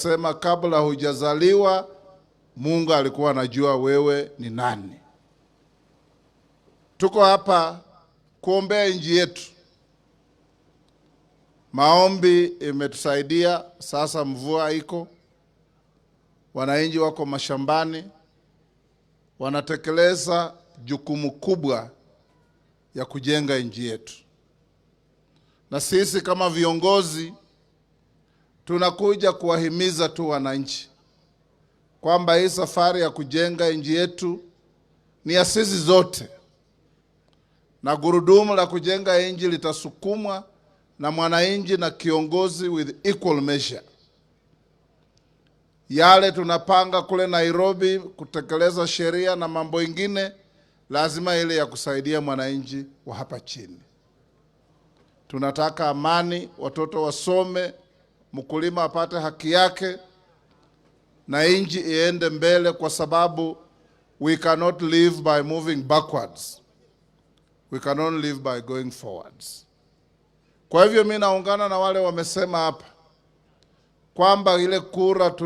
Sema kabla hujazaliwa Mungu alikuwa anajua wewe ni nani. Tuko hapa kuombea nchi yetu. Maombi imetusaidia sasa, mvua iko, wananchi wako mashambani, wanatekeleza jukumu kubwa ya kujenga nchi yetu, na sisi kama viongozi tunakuja kuwahimiza tu wananchi kwamba hii safari ya kujenga nchi yetu ni ya sisi zote, na gurudumu la kujenga nchi litasukumwa na mwananchi na kiongozi with equal measure. Yale tunapanga kule Nairobi kutekeleza sheria na mambo ingine, lazima ile ya kusaidia mwananchi wa hapa chini. Tunataka amani, watoto wasome, mkulima apate haki yake na nchi iende mbele, kwa sababu we cannot live by moving backwards, we can only live by going forwards. Kwa hivyo mi naungana na wale wamesema hapa kwamba ile kura tu